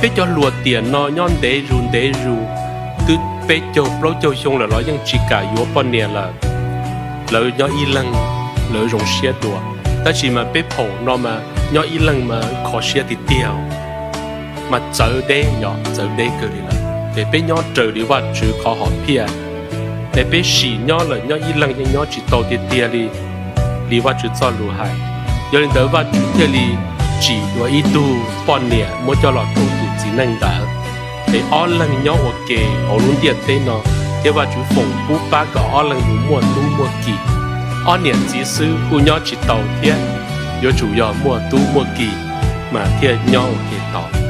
Peb cov hluas tiam no nyob ntev zus ntev zus, twb peb caug plaub caug xyoo lawm los yeej tsis kam yuav poj niam lawm. Lawv nyob ib leeg, lawv zoo siab dua. Tab sis mas peb phaum no mas nyob ib leeg mas kho siab tiag tiag, mas txawv deb yom, txawv deb kawg li lawm. Ces peb nyob raws li Vajtswv qhov hom phiaj, es peb sim nyob lawm nyob ib leeg yeej nyob tsis tau tiag tiag li, li Vajtswv txoj lus hais. Yog li ntawd Vajtswv thiaj li tsim dua ib tug poj niam muab coj los rau tus txiv neej ntawd, es ob leeg nyob ua ke hauv lub ntiaj teb no, thiab Vajtswv foom pub pab kom ob leeg mus muaj tub muaj ki. Ob niam txiv xwb kuj nyob tsis tau thiab, yuav tsum yog muaj tub muaj ki mas thiaj nyob ua ke tau.